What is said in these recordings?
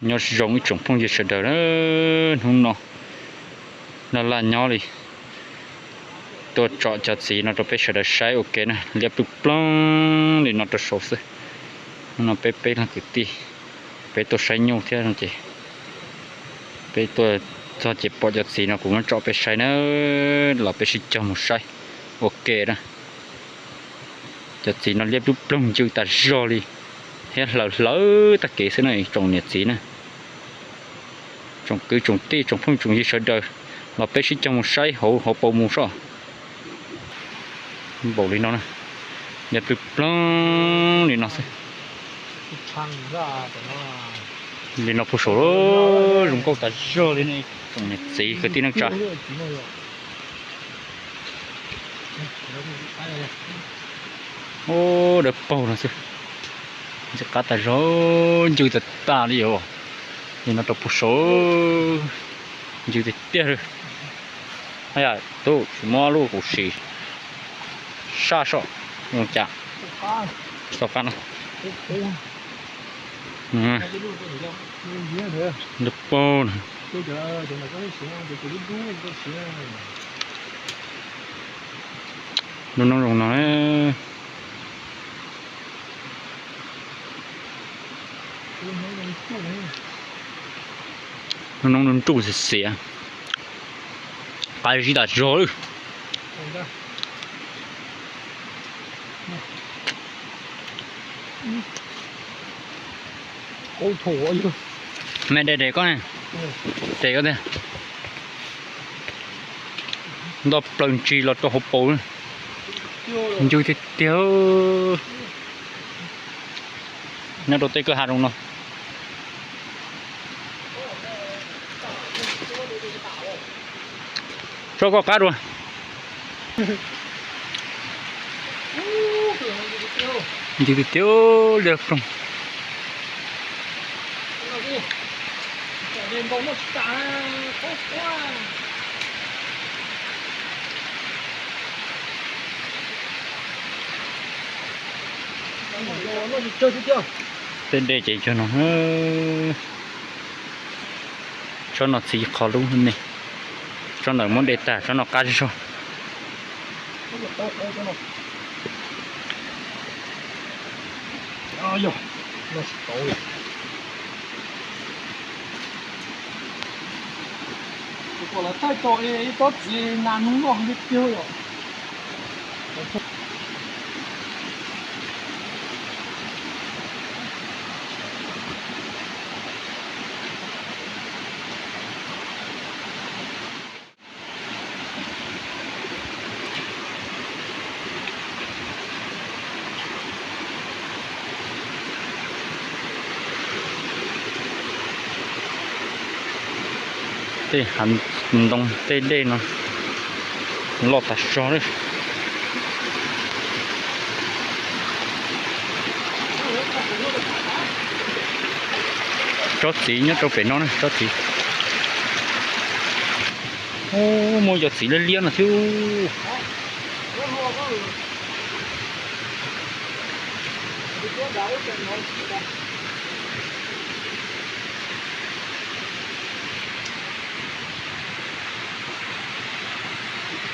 Nyob zoo ib tsoom phooj ywg sawv daws na, hnub no laj laj nyob li, tuaj tsom cov txiv no rau peb sawv daws saib ua ke na, liab ploog ploog li no rau saud xwb. Hnub no peb peb leeg kwv tij, peb tuaj saib nyuj thiab no ces peb tuaj txog ces pom cov txiv no kuv muab tsom peb saib na, los peb sib cog mus saib ua ke na. Cov txiv no liab ploog ploog ncw tas zog li, thiab hlawv hlawv tag kev xwb na tsoom niam txiv na. Tsoom kwv tsoom tij tsoom phooj tsoom ywg sawv daws, los peb sib cog mus saib hauv hauv paus mus soj. Npaum li no na, liab ploog ploog li no xwb. Li no puag saum, zoo nkauj tas zog li ne tsoom niam txiv kwv tij neej tsa. Ub, dawb paug no xwb. Ntxim qab tas zog, ncw tas tas li os. Li no rau puag saud, ncw tiag tiag li. Yam tub tsis muab lub kuv sim saj soj, zoo cas txoj qab no. Dawb paug no. Lub noob zoo no. Lub noob nruj xiav xiav, qab zib tas zog lawm. Me de de koj, de koj tiag. Ntoj plaws ntsis los rau hauv paus, ncw tiag tiag. Nyob rau tej kwj ha zoo no. Tso koj qab dua. Ncw tiag tiag, liab ploog. Tej dej ces cog no. Tsob no txiv qhov lub ne, tsob ntawd muab de tag, tsob no qab zog. Tej hav ntoo tej dej no loj tas zog li. Tsob txiv nyob rau pem no na, tsob txiv. Ub, muaj cov txiv liab liab no thiab.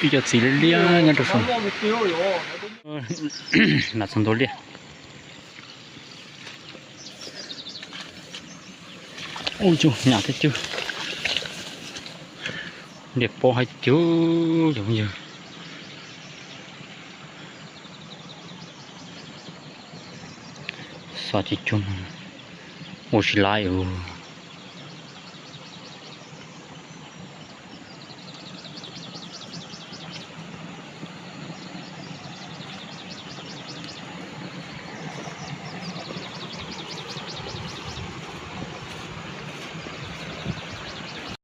Ib co txiv liab liab nyob rau saum. Nas txog ntua liaj. Ub, nyam thiab cug. Liaj pob haib cug cov phooj ywg. Xov ces cug ua tsis laiv.